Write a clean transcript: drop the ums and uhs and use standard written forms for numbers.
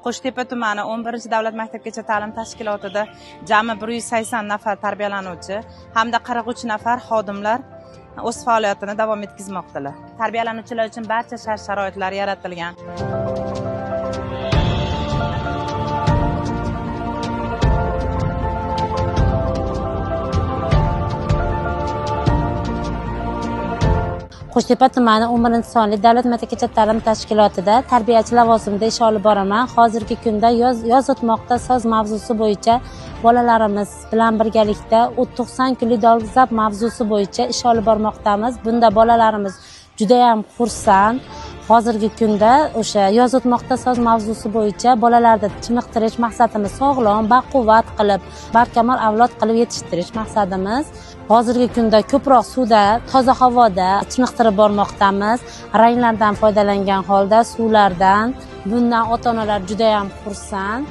Qo'shtepa tumani 11-davlat maktabgacha ta'lim tashkilotida jami 180 nafar tarbiyalanuvchi hamda 43 nafar xodimlar o'z faoliyatini davom etkazmoqdalar. Tarbiyalanuvchilar uchun barcha shart-sharoitlar yaratilgan. Qo'shtepa tumani 11-sonli davlat maktabgacha ta'lim tashkilotida tarbiyachi lavozimida ish olib boraman. Hozirgi kunda yoz o'tmoqda soz mavzusi bo'yicha bolalarimiz bilan birgalikda 90 kunlik dolzarb mavzusi bo'yicha ish olib bormoqdamiz. Bunda bolalarimiz juda ham xursand. Hozirgi kunda o'sha yoz o'tmoqda soz mavzusi bo'yicha bolalarni chiniqtirish maqsadimiz, sog'lom, baquvvat qilib, barkamol avlod qilib yetishtirish maqsadimiz. Hozirgi kunda ko'proq suvda, toza havoda chiniqtirib bormoqdamiz. Ranglardan foydalangan holda suvlardan. Bundan ota-onalar juda ham xursand.